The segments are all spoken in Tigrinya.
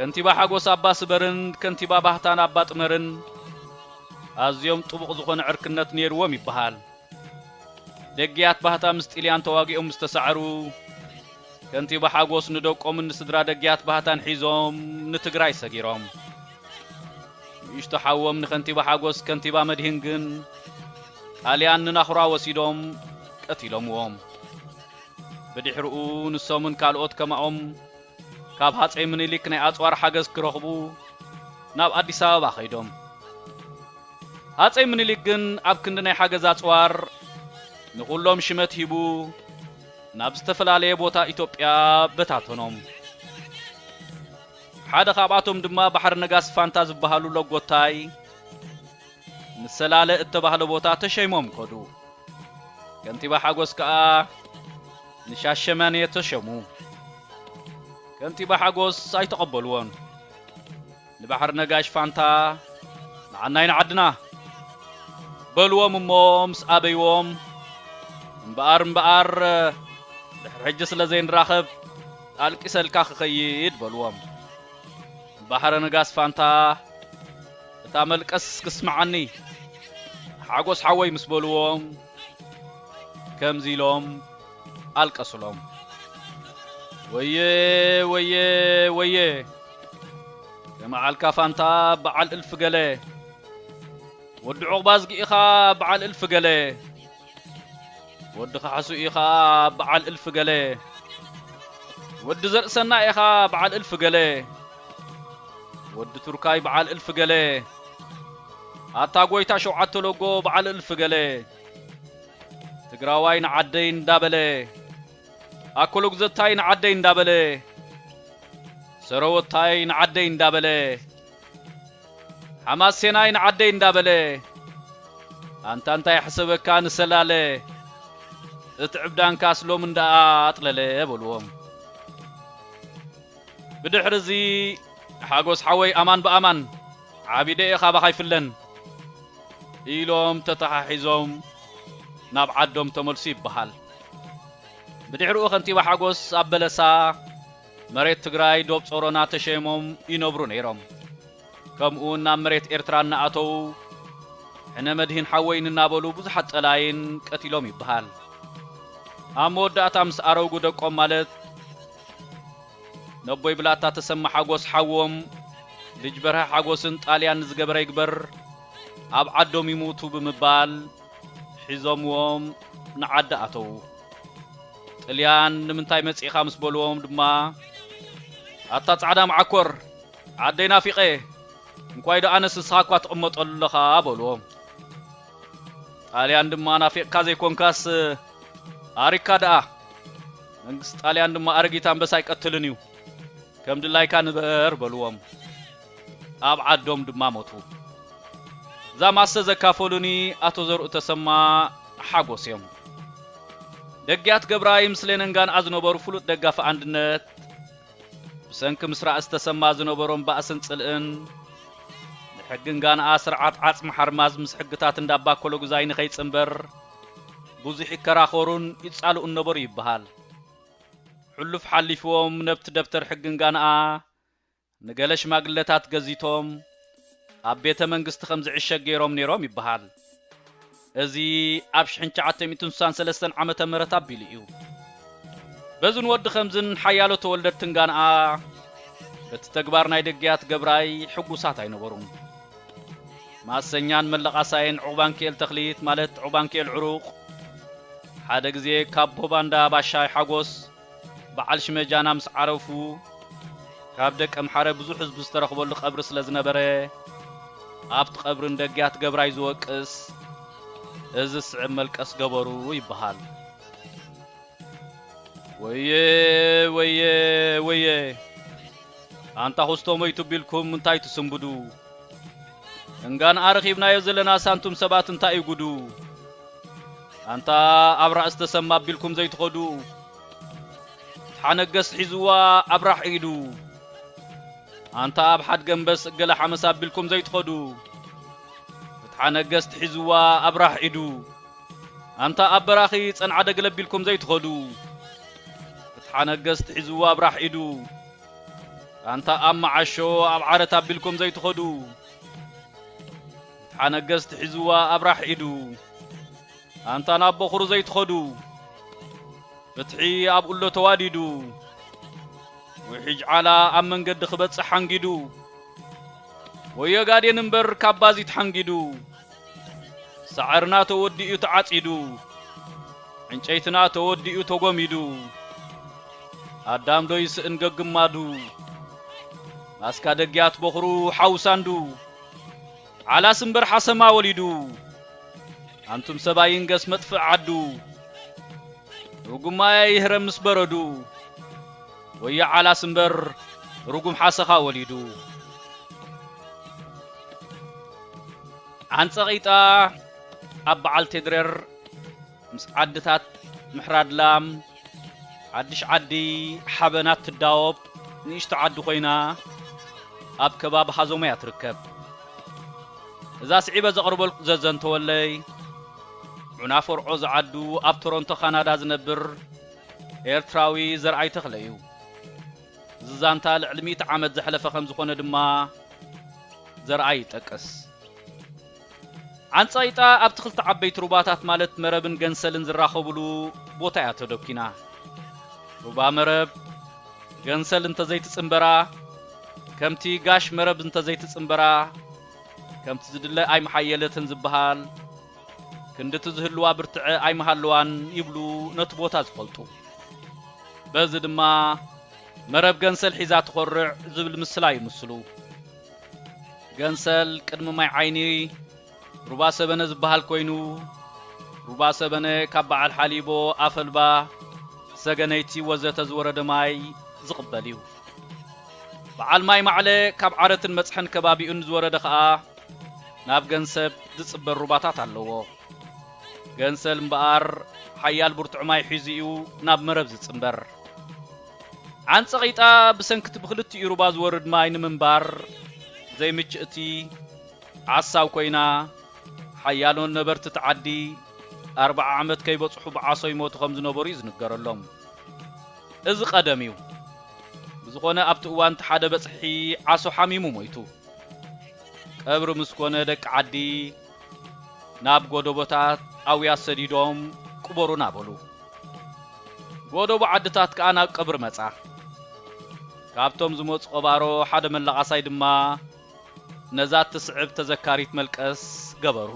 ከንቲባ ሓጎስ ኣባ ስበርን ከንቲባ ባህታን ኣባ ጥመርን ኣዝዮም ጥቡቕ ዝኾነ ዕርክነት ነይርዎም ይበሃል። ደግያት ባህታ ምስ ጥልያን ተዋጊኦም ምስ ተሳዕሩ፣ ከንቲባ ሓጎስ ንደቆምን ንስድራ ደግያት ባህታን ሒዞም ንትግራይ ሰጊሮም። ንእሽቶ ሓዎም ንከንቲባ ሓጎስ ከንቲባ መድሂን ግን ጣልያን ንናኹራ ወሲዶም ቀቲሎምዎም። ብድሕርኡ ንሶምን ካልኦት ከማኦም ካብ ሃፀይ ምኒልክ ናይ ኣፅዋር ሓገዝ ክረኽቡ ናብ ኣዲስ ኣበባ ኸይዶም። ሃፀይ ምኒልክ ግን ኣብ ክንዲ ናይ ሓገዝ ኣፅዋር ንኹሎም ሽመት ሂቡ ናብ ዝተፈላለየ ቦታ ኢትዮጵያ በታተኖም። ሓደ ካብኣቶም ድማ ባሕሪ ነጋሲ ፋንታ ዝበሃሉ ለጎታይ ንሰላለ እተባህለ ቦታ ተሸይሞም ከዱ። ከንቲባ ሓጎስ ከኣ ንሻሸመኔ ተሸሙ። ከንቲባ ሓጎስ ኣይተቐበልዎን። ንባሕሪ ነጋሽ ፋንታ ንዓናይ ንዓድና በልዎም እሞ ምስ ኣበይዎም፣ እምበኣር እምበኣር ድሕሪ ሕጂ ስለ ዘይንራኸብ ኣልቂሰልካ ክኸይድ በልዎም። ባሕሪ ነጋሽ ፋንታ እታ መልቀስ ክስምዓኒ ሓጎስ ሓወይ ምስ በልዎም ከምዚ ኢሎም ኣልቀሱሎም። ወየ ወየ ወየ የመዓልካ ፋንታ በዓል እልፍ ገለ ወዲ ዑቕባዝጊ ኢኻ በዓል እልፍ ገለ ወዲ ኻሕሱ ኢኻ በዓል እልፍ ገለ ወዲ ዘርእሰና ኢኻ በዓል እልፍ ገለ ወዲ ቱርካይ በዓል እልፍ ገለ ኣታ ጎይታ ሸውዓተ ሎጎ በዓል እልፍ ገለ ትግራዋይ ንዓደይ እንዳበለ ኣኮሎጉዘታይ ንዓደይ እንዳበለ ሰረወታይ ንዓደይ እንዳበለ ሓማሴናይ ንዓደይ እንዳበለ ኣንታ እንታይ ሕሰበካ ንሰላለ እቲ ዕብዳንካ ስሎም እንዳኣ ኣጥለለ በልዎም። ብድሕሪ እዚ ሓጎስ ሓወይ ኣማን ብኣማን ዓቢደ ኢኻ ባኻ ይፍለን ኢሎም ተተሓሒዞም ናብ ዓዶም ተመልሱ ይበሃል። ብድሕሪኡ ከንቲባ ሓጎስ ኣብ በለሳ መሬት ትግራይ ዶብ ጾሮና ተሸይሞም ይነብሩ ነይሮም። ከምኡውን ናብ መሬት ኤርትራ እናኣተዉ ሕነ መድሂን ሓወይን እናበሉ ብዙሓት ጠላይን ቀቲሎም ይበሃል። ኣብ መወዳእታ ምስ ኣረጉ ደቆም ማለት ነቦይ ብላታ ተሰማ ሓጎስ ሓዎም ልጅ በርሀ ሓጎስን ጣልያን ንዝገበረ ይግበር ኣብ ዓዶም ይሙቱ ብምባል ሒዞምዎም ንዓዲ ኣተዉ። ጥልያን ንምንታይ መጺእኻ ምስ በልዎም ድማ ኣታ ጻዕዳ መዓኮር ዓደይ ናፊቐ እንኳይ ዶ ኣነስ ንስኻ እኳ ትቕመጠሉ ኣለኻ በልዎም። ጣልያን ድማ ናፊቕካ ዘይኮንካስ ኣሪካ ደኣ መንግስቲ ጣልያን ድማ ኣረጊት ኣንበሳ ኣይቀትልን እዩ ከም ድላይካ ንበር በልዎም። ኣብ ዓዶም ድማ ሞቱ። እዛ ማሰ ዘካፈሉኒ ኣቶ ዘርኡ ተሰማ ሓጎስ እዮም። ደግያት ገብራይ ምስሌ ነንጋንኣ ዝነበሩ ፍሉጥ ደጋፊ ኣንድነት ብሰንኪ ምስ ራእሲ ተሰማ ዝነበሮም ባእስን ጽልእን ንሕግን ጋንኣ ስርዓት ዓጽሚ ሓርማዝ ምስ ሕግታት እንዳባ ኮሎጉዛይ ንኸይጽንበር ብዙሕ ይከራኸሩን ይጻልኡን ነበሩ ይበሃል። ሕሉፍ ሓሊፍዎም ነብቲ ደብተር ሕግን ጋንኣ ንገለ ሽማግለታት ገዚቶም ኣብ ቤተ መንግስቲ ከም ዝዕሸግ ገይሮም ነይሮም ይበሃል። እዚ ኣብ ሽሕን ትሽዓተ ሚእትን ስሳን ሰለስተን ዓመተ ምህረት ኣቢሉ እዩ። በዝን ወዲ ከምዝን ሓያሎ ተወለድትን ጋንኣ በቲ ተግባር ናይ ደግያት ገብራይ ሕጉሳት ኣይነበሩን። ማሰኛን መለቓሳይን ዑቕባንክኤል ተኽሊት ማለት ዑቕባንክኤል ዕሩቕ ሓደ ግዜ ካብ ቦባንዳ ባሻይ ሓጎስ በዓል ሽመጃና ምስ ዓረፉ ካብ ደቂ ኣምሓረ ብዙሕ ህዝቢ ዝተረኽበሉ ቀብሪ ስለ ዝነበረ ኣብቲ ቀብሪ ንደግያት ገብራይ ዝወቅስ እዚ ዝስዕብ መልቀስ ገበሩ ይበሃል። ወየ ወየ ወየ ኣንታ ኩስቶ ሞይቱ ቢልኩም እንታይ ትስንብዱ? እንጋን ኣረኺብናዮ ዘለና ሳንቱም ሰባት እንታይ እዩ ጉዱ? ኣንታ ኣብራ ዝተሰማ ኣቢልኩም ዘይትኸዱ፣ ፍትሓ ነገስት ሒዝዋ ኣብራህ ኢዱ። ኣንታ ኣብ ሓድ ገንበስ እገለ ሓመስ ኣቢልኩም ዘይትኸዱ፣ ፍትሓ ነገስት ሒዝዋ ኣብራህ ኢዱ። ኣንታ ኣብ በራኺ ጸንዓ ደገለ ኣቢልኩም ዘይትኸዱ፣ ፍትሓ ነገስት ሒዝዋ ኣብራህ ኢዱ። ኣንታ ኣብ መዓሾ ኣብ ዓረት ኣቢልኩም ዘይትኸዱ፣ ሓነገስቲ ሒዝዋ ኣብ ራሕ ኢዱ፣ ኣንታ ናብ በኹሩ ዘይትኸዱ፣ ፍትሒ ኣብ ኡሎ ተዋዲዱ፣ ውሒጅ ዓላ ኣብ መንገዲ ክበጽሕ ሓንጊዱ፣ ወዮ ጋዴን እምበር ካብ ባዚት ሓንጊዱ፣ ሳዕርና ተወዲኡ ተዓጺዱ፣ ዕንጨይትና ተወዲኡ ተጎሚዱ፣ ኣዳም ዶ ይስእን ገግማዱ፣ ማስካ ደግያት በኹሩ ሓውሳንዱ፣ ዓላስ እምበር ሓሰማ ወሊዱ፣ ኣንቱም ሰባይ ይንገስ መጥፍእ ዓዱ፣ ርጉማያ ይህረም ምስ በረዱ፣ ወዮ ዓላስ እምበር ርጉም ሓሰኻ ወሊዱ። ዓንጸቒጣ ኣብ በዓል ቴድሬር ምስ ዓድታት ምሕራድ ላም፣ ሓድሽ ዓዲ ሓበናት ትዳወብ ንእሽቶ ዓዲ ኮይና፣ ኣብ ከባቢ ሃዞማ እያ ትርከብ። እዛ ስዒበ ዘቕርበልኩ ዘዘንተወለይ፣ ዑና ፈርዖ ዝዓዱ ኣብ ቶሮንቶ ካናዳ ዝነብር ኤርትራዊ ዘርኣይ ተኽለ እዩ። እዚ ዛንታ ልዕሊ ሚእቲ ዓመት ዘሕለፈ ከም ዝኾነ ድማ ዘርኣይ ይጠቅስ። ዓንጸቂጣ ኣብቲ ክልተ ዓበይቲ ሩባታት ማለት መረብን ገንሰልን ዝራኸቡሉ ቦታ እያ ተደኪና። ሩባ መረብ፣ ገንሰል እንተዘይትጽንበራ፣ ከምቲ ጋሽ መረብ እንተዘይትጽንበራ፣ ከምቲ ዝድለ ኣይምሓየለትን ዝበሃል፣ ክንድቲ ዝህልዋ ብርትዐ ኣይምሃለዋን ይብሉ ነቲ ቦታ ዝፈልጡ። በዚ ድማ መረብ ገንሰል ሒዛ ትኾርዕ ዝብል ምስላ ይምስሉ። ገንሰል ቅድሚ ማይ ዓይኒ ሩባ ሰበነ ዝበሃል ኮይኑ፣ ሩባ ሰበነ ካብ በዓል ሓሊቦ፣ ኣፈልባ፣ ሰገነይቲ ወዘተ ዝወረደ ማይ ዝቕበል እዩ። በዓል ማይ ማዕለ ካብ ዓረትን መጽሐን ከባቢኡን ዝወረደ ኸኣ ናብ ገንሰብ ዝጽበር ሩባታት ኣለዎ። ገንሰል እምበኣር ሓያል ብርቱዕ ማይ ሒዙ እዩ ናብ መረብ ዝጽንበር። ዓንጸቒጣ ብሰንክቲ ብክልቲኡ ሩባ ዝወርድ ማይ ንምንባር ዘይምችእቲ ዓሳው ኮይና፣ ሓያሎን ነበርቲ እቲ ዓዲ ኣርብዓ ዓመት ከይበጽሑ ብዓሶ ይሞቱ ከም ዝነበሩ እዩ ዝንገረሎም። እዚ ቀደም እዩ። ብዝኾነ ኣብቲ እዋን እቲ ሓደ በጽሒ ዓሶ ሓሚሙ ሞይቱ። ቀብሪ ምስ ኮነ ደቂ ዓዲ ናብ ጎደቦታት ኣውያት ሰዲዶም ቅበሩና በሉ። ጎደቦ ዓድታት ከኣ ናብ ቀብሪ መጻ። ካብቶም ዝመጹ ቀባሮ ሓደ መላቓሳይ ድማ ነዛ እትስዕብ ተዘካሪት መልቀስ ገበሩ።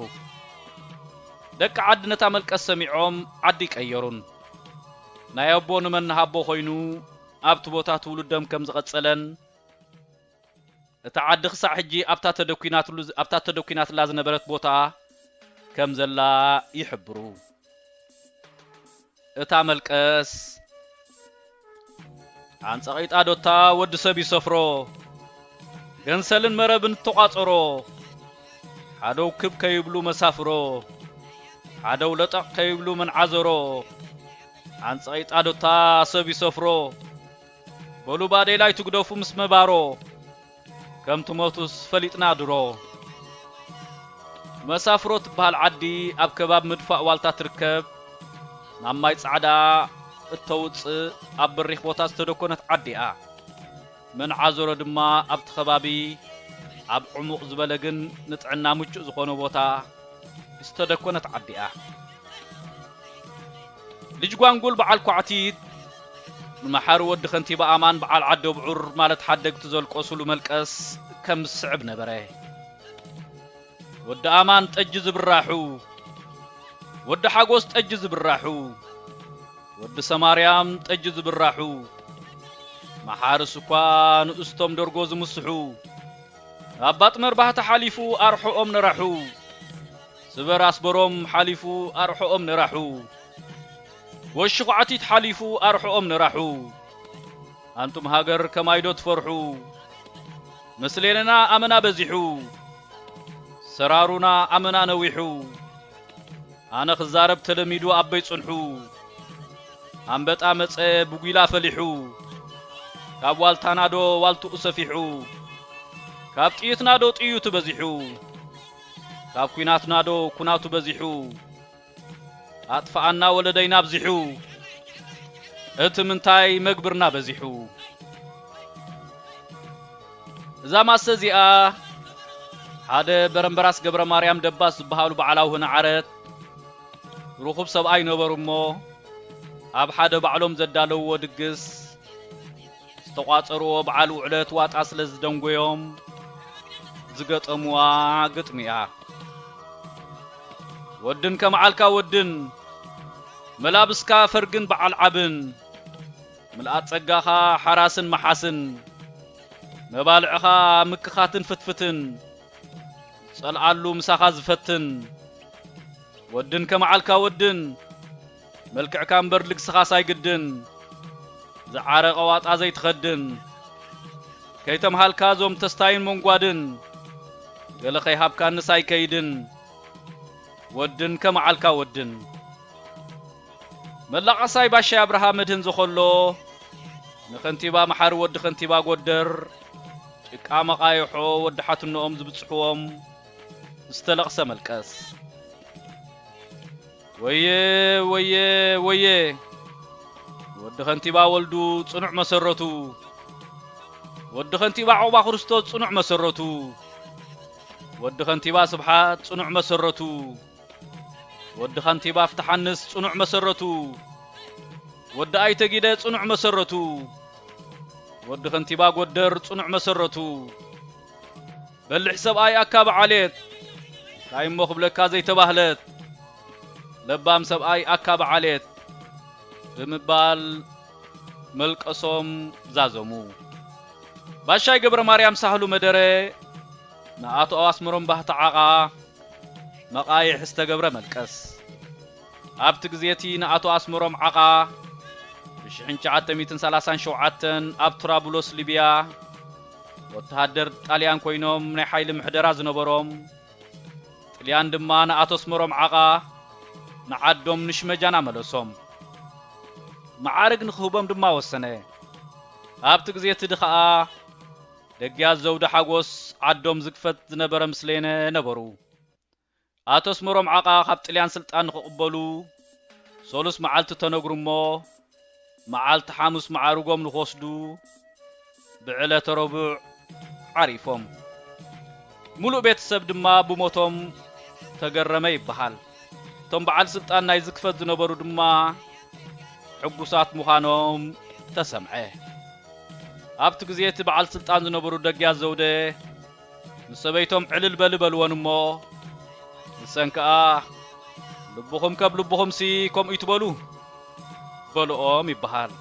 ደቂ ዓዲ ነታ መልቀስ ሰሚዖም ዓዲ ቀየሩን። ናይ ኣቦ ንመን ንሃቦ ኮይኑ ኣብቲ ቦታ ትውልዶም ከም ዝቐጸለን እታ ዓዲ ክሳዕ ሕጂ ኣብታ ተደኲናትሉ-፣ ኣብታ ተደኲናትላ ዝነበረት ቦታ ከም ዘላ ይሕብሩ። እታ መልቀስ፣ ኣንጸቒጣ ዶታ ወዲ ሰብ ይሰፍሮ፣ ገንሰልን መረብን እተቋጸሮ፣ ሓደው ክብ ከይብሉ መሳፍሮ፣ ሓደው ለጠቕ ከይብሉ መንዓዘሮ፣ ኣንጸቒጣ ዶታ ሰብ ይሰፍሮ፣ በሉ ባዴላይ ትግደፉ ምስ መባሮ፣ ከም ትሞቱስ ፈሊጥና ድሮ። መሳፍሮ ትበሃል ዓዲ ኣብ ከባቢ ምድፋእ ዋልታ ትርከብ፣ ናብ ማይ ጻዕዳ እተውጽእ ኣብ በሪኽ ቦታ ዝተደኮነት ዓዲ እያ። መንዓዘሮ ድማ ኣብቲ ከባቢ ኣብ ዕሙቕ ዝበለ ግን ንጥዕና ምቹእ ዝኾነ ቦታ ዝተደኮነት ዓዲ እያ። ልጅ ጓንጉል በዓል ኳዕቲት ንመሓሪ ወዲ ከንቲባ ኣማን በዓል ዓዲ ኣብዑር ማለት ሓደግቲ ዘልቀሱሉ መልቀስ ከም ዝስዕብ ነበረ። ወዲ ኣማን ጠጅ ዝብራሑ፣ ወዲ ሓጎስ ጠጅ ዝብራሑ፣ ወዲ ሰማርያም ጠጅ ዝብራሑ፣ መሓርስ እኳ ንእስቶም ደርጎ ዝምስሑ፣ ኣባ ጥመር ባህታ ሓሊፉ ኣርሕኦም ንራሑ፣ ስበር ኣስበሮም ሓሊፉ ኣርሕኦም ንራሑ፣ ጎሺ ኳዕቲት ሓሊፉ ኣርሕኦም ንራሑ። ኣንቱም ሃገር ከማይ ዶ ትፈርሑ? ምስሌንና ኣመና በዚሑ፣ ሰራሩና ኣመና ነዊሑ። ኣነ ክዛረብ ተለሚዱ ኣበይ ጽንሑ፣ ኣንበጣ መጸ ብጒላ ፈሊሑ፣ ካብ ዋልታና ዶ ዋልትኡ ሰፊሑ፣ ካብ ጥይትና ዶ ጥይቱ በዚሑ፣ ካብ ኲናትና ዶ ኲናቱ በዚሑ፣ ኣጥፍኣና ወለደይና ኣብዚሑ፣ እቲ ምንታይ መግብርና በዚሑ። እዛ ማሰ እዚኣ ሓደ በረምበራስ ገብረ ማርያም ደባስ ዝበሃሉ በዓል ኣውህነ ዓረት ርኹብ ሰብኣይ ነበሩ እሞ፣ ኣብ ሓደ ባዕሎም ዘዳለውዎ ድግስ ዝተቋጸርዎ በዓል ውዕለት ዋጣ ስለ ዝደንጎዮም ዝገጠምዋ ግጥሚ እያ። ወድን ከመዓልካ ወድን፣ መላብስካ ፈርግን በዓል ዓብን፣ ምልኣት ጸጋኻ ሓራስን መሓስን፣ መባልዕኻ ምክኻትን ፍትፍትን፣ ጸልኣሉ ምሳኻ ዝፈትን፣ ወድን ከመዓልካ ወድን፣ መልክዕካ እምበር ልግስኻስ ኣይግድን፣ ዝዓረቐ ዋጣ ዘይትኸድን፣ ከይተምሃልካ እዞም ተስታይን መንጓድን፣ ገለ ከይሃብካንስ ኣይከይድን፣ ወድን ከመዓልካ ወድን። መላቐሳይ ባሻይ ኣብርሃ መድህን ዘኸሎ፣ ንኸንቲባ መሓሪ ወዲ ኸንቲባ ጎደር፣ ጭቃ መቓይሖ ወዲ ሓትኖኦም ዝብጽሕዎም ዝተለቕሰ መልቀስ። ወየ፣ ወየ፣ ወየ! ወዲ ኸንቲባ ወልዱ ጽኑዕ መሰረቱ። ወዲ ኸንቲባ ዑቕባ ክርስቶስ ጽኑዕ መሰረቱ። ወዲ ኸንቲባ ስብሓት ጽኑዕ መሰረቱ። ወዲ ኸንቲባ ፍትሓንስ ጽኑዕ መሰረቱ። ወዲ ኣይተ ጊደ ጽኑዕ መሰረቱ። ወዲ ኸንቲባ ጎደር ጽኑዕ መሰረቱ። በልሕ ሰብኣይ ኣካቢ ዓሌት፣ እንታይ እሞ ክብለካ ዘይተባህለት፣ ለባም ሰብኣይ ኣካቢ ዓሌት ብምባል መልቀሶም ዛዘሙ። ባሻይ ገብረ ማርያም ሳህሉ መደረ ንኣቶ ኣስመሮም ባህታ ዓቓ መቓይሕ ዝተገብረ መልቀስ። ኣብቲ ግዜ እቲ ንኣቶ ኣስመሮም ዓቓ ብሽሕን ትሽዓተ ሚእትን ሰላሳን ሸውዓተን ኣብ ትራብሎስ ሊብያ ወተሃደር ጣልያን ኮይኖም ናይ ሓይሊ ምሕደራ ዝነበሮም፣ ጥልያን ድማ ንኣቶ ኣስመሮም ዓቓ ንዓዶም ንሽመጃና መለሶም። መዓርግ ንኽህቦም ድማ ወሰነ። ኣብቲ ግዜ እቲ ድኸኣ ደግያት ዘውዲ ሓጎስ ዓዶም ዝግፈት ዝነበረ ምስሌነ ነበሩ። ኣቶ ኣስመሮም ዓቓ ካብ ጥልያን ስልጣን ንኽቕበሉ ሰሉስ መዓልቲ ተነግሩ እሞ፣ መዓልቲ ሓሙስ መዓርጎም ንኽወስዱ ብዕለተ ረቡዕ ዓሪፎም። ሙሉእ ቤተሰብ ድማ ብሞቶም ተገረመ ይበሃል። እቶም በዓል ስልጣን ናይ ዝግፈት ዝነበሩ ድማ ሕጉሳት ምዃኖም ተሰምዐ። ኣብቲ ግዜ እቲ በዓል ስልጣን ዝነበሩ ደግያት ዘውደ ምስ ሰበይቶም ዕልል በሊ በልወን እሞ፣ ንሰን ከኣ፣ "ልብኹም ከብ ልብኹምሲ ከምኡ ይትበሉ" በልኦም ይበሃል።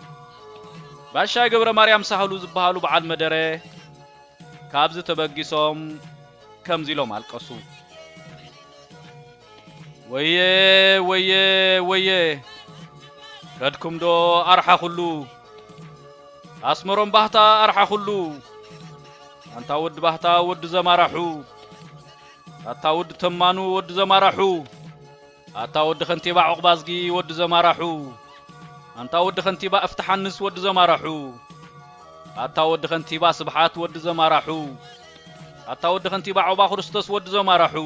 ባሻይ ገብረ ማርያም ሳህሉ ዝበሃሉ በዓል መደረ ካብዚ ተበጊሶም ከምዚ ኢሎም ኣለቀሱ። "ወየ፣ ወየ፣ ወየ፣ ከድኩም ዶ ኣርሓ ኩሉ? ኣስመሮም ባህታ ኣርሓ ኩሉ። ኣንታ ወዲ ባህታ ወዲ ዘማራሑ። ኣታ ወዲ ተማኑ ወዲ ዘማራሑ። ኣታ ወዲ ከንቲባ ዑቕባዝጊ ወዲ ዘማራሑ። ኣንታ ወዲ ከንቲባ እፍትሓንስ ወዲ ዘማራሑ። ኣታ ወዲ ከንቲባ ስብሓት ወዲ ዘማራሑ። ኣታ ወዲ ከንቲባ ዑቕባ ክርስቶስ ወዲ ዘማራሑ።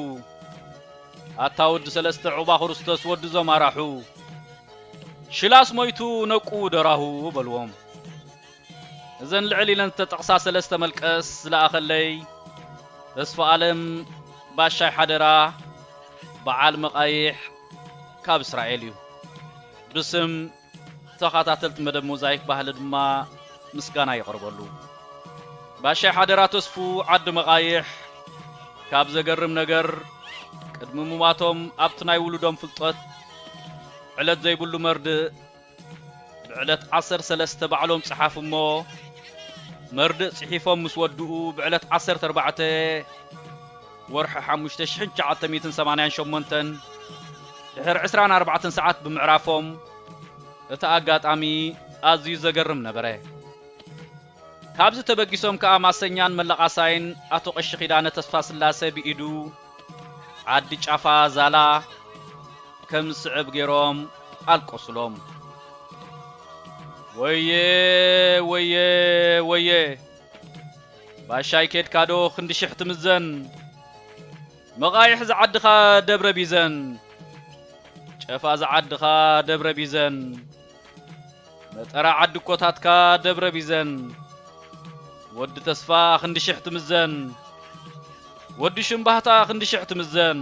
ኣታ ወዲ ሰለስተ ዑቕባ ክርስቶስ ወዲ ዘማራሑ። ሽላስ ሞይቱ ነቁ ደራሁ" በልዎም። እዘን ልዕል ኢለን ዝተጠቕሳ ሰለስተ መልቀስ ዝለኣኸለይ ተስፋ ኣለም ባሻይ ሓደራ በዓል መቓይሕ ካብ እስራኤል እዩ። ብስም ተኸታተልቲ መደብ ሞዛይክ ባህሊ ድማ ምስጋና ይቐርበሉ። ባሻይ ሓደራ ተስፉ ዓዲ መቓይሕ ካብ ዘገርም ነገር፣ ቅድሚ ምሟቶም ኣብቲ ናይ ውሉዶም ፍልጠት ዕለት ዘይብሉ መርድእ ብዕለት ዓሰርተ ሰለስተ ባዕሎም ጸሓፉ እሞ፣ መርድእ ጽሒፎም ምስ ወድኡ፣ ብዕለት ዓሰርተ ኣርባዕተ ወርሒ ሓሙሽተ ሽሕን ትሽዓተ ሚእትን ሰማንያን ሸሞንተን ድሕሪ ዕስራን ኣርባዕተን ሰዓት ብምዕራፎም፣ እቲ ኣጋጣሚ ኣዝዩ ዘገርም ነበረ። ካብዚ ተበጊሶም ከኣ ማሰኛን መላቓሳይን ኣቶ ቀሺ ኪዳነ ተስፋስላሰ ብኢዱ ዓዲ ጫፋ ዛላ ከም ዝስዕብ ገይሮም ኣልቀሱሎም። "ወየ፣ ወየ፣ ወየ! ባሻይ ኬድካዶ ክንዲ ሽሕ ትምዘን? መቓይሕ ዝዓድኻ ደብረ ቢዘን፣ ጨፋ ዝዓድኻ ደብረ ቢዘን፣ መጠራ ዓዲ ኮታትካ ደብረ ቢዘን፣ ወዲ ተስፋ ክንዲ ሽሕ ትምዘን። ወዲ ሽምባህታ ክንዲ ሽሕ ትምዘን።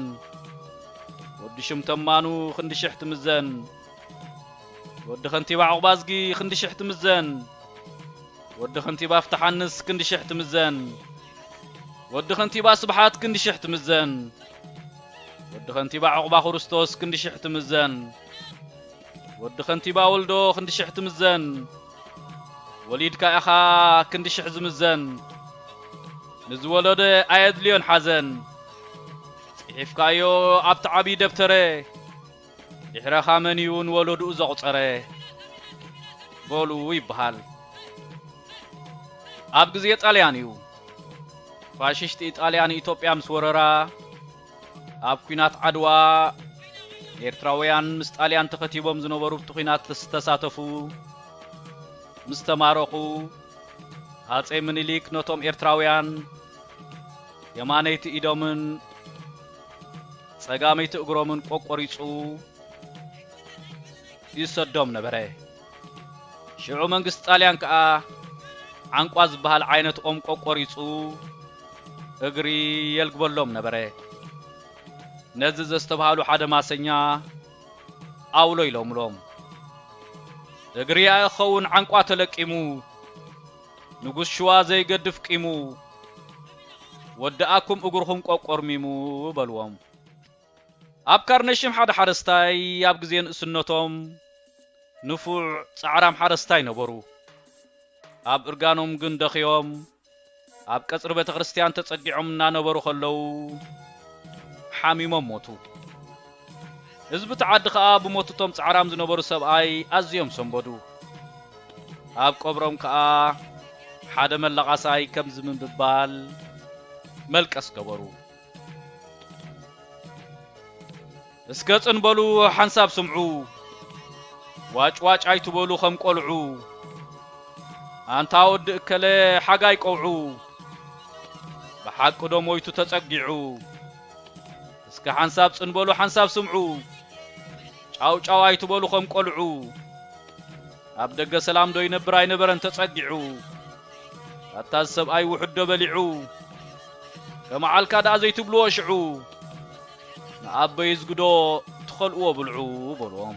ወዲ ሽም ተማኑ ክንዲ ሽሕ ትምዘን። ወዲ ከንቲባ ዑቕባዝጊ ክንዲ ሽሕ ትምዘን። ወዲ ከንቲባ ፍትሓንስ ክንዲ ሽሕ ትምዘን። ወዲ ከንቲባ ስብሓት ክንዲ ሽሕ ትምዘን። ወዲ ከንቲባ ዑቕባ ክርስቶስ ክንዲ ሽሕ ትምዘን። ወዲ ከንቲባ ወልዶ ክንዲ ሽሕ ትምዘን። ወሊድካ ኢኻ ክንዲ ሽሕ ዝምዘን። ንዝወለደ ኣየድልዮን ሓዘን። ጽሒፍካዮ ኣብቲ ዓብዪ ደብተረ። ድሕረኻ መን እዩ ንወለድኡ ዘቑጸረ? በሉ ይበሃል። ኣብ ግዜ ጣልያን እዩ። ፋሽስት ኢጣልያ ንኢትዮጵያ ምስ ወረራ፣ ኣብ ኲናት ዓድዋ ኤርትራውያን ምስ ጣልያን ተኸቲቦም ዝነበሩ ኣብቲ ኲናት ዝተሳተፉ ምስ ተማረኹ፣ ሃጸይ ምኒልክ ነቶም ኤርትራውያን የማነይቲ ኢዶምን ጸጋመይቲ እግሮምን ቆቆሪጹ ይሰዶም ነበረ። ሽዑ መንግስቲ ጣልያን ከኣ ዓንቋ ዝበሃል ዓይነት ኦም ቆቆሪጹ እግሪ የልግበሎም ነበረ። ነዚ ዘስተብሃሉ ሓደ ማሰኛ ኣውሎ ኢሎምሎም። እግሪ ኣይኸውን ዓንቋ ተለቂሙ፣ ንጉስ ሽዋ ዘይገድፍ ቂሙ፣ ወድኣኩም እግርኹም ቆቆርሚሙ በልዎም። ኣብ ካርነሽም ሓደ ሓረስታይ ኣብ ግዜ ንእስነቶም ንፉዕ ጻዕራም ሓረስታይ ነበሩ። ኣብ እርጋኖም ግን ደኺዮም ኣብ ቀጽሪ ቤተ ክርስቲያን ተጸጊዖም እናነበሩ ከለዉ ሓሚሞም ሞቱ። ህዝቢ እቲ ዓዲ ከኣ ብሞቱ እቶም ጻዕራም ዝነበሩ ሰብኣይ ኣዝዮም ሰንበዱ። ኣብ ቀብሮም ከኣ ሓደ መላቓሳይ ከምዚ ብምባል መልቀስ ገበሩ። እስከ ጽን በሉ ሓንሳብ ስምዑ፣ ዋጭ ዋጭ ኣይትበሉ ከም ቆልዑ። ኣንታ ወዲ እከለ ሓጋይ ቀውዑ፣ ብሓቂ ዶ ሞይቱ ተጸጊዑ? እስከ ሓንሳብ ጽን በሉ ሓንሳብ ስምዑ፣ ጫው ጫው ኣይትበሉ ከም ቆልዑ። ኣብ ደገ ሰላም ዶ ይነብር ኣይነበረን ተጸጊዑ? ኣታ እዚ ሰብኣይ ውሑድ ዶ በሊዑ? ከመዓልካ ደኣ ዘይትብልዎ ሽዑ፣ ንኣበይ ዝግዶ ትኸልእዎ ብልዑ በልዎም።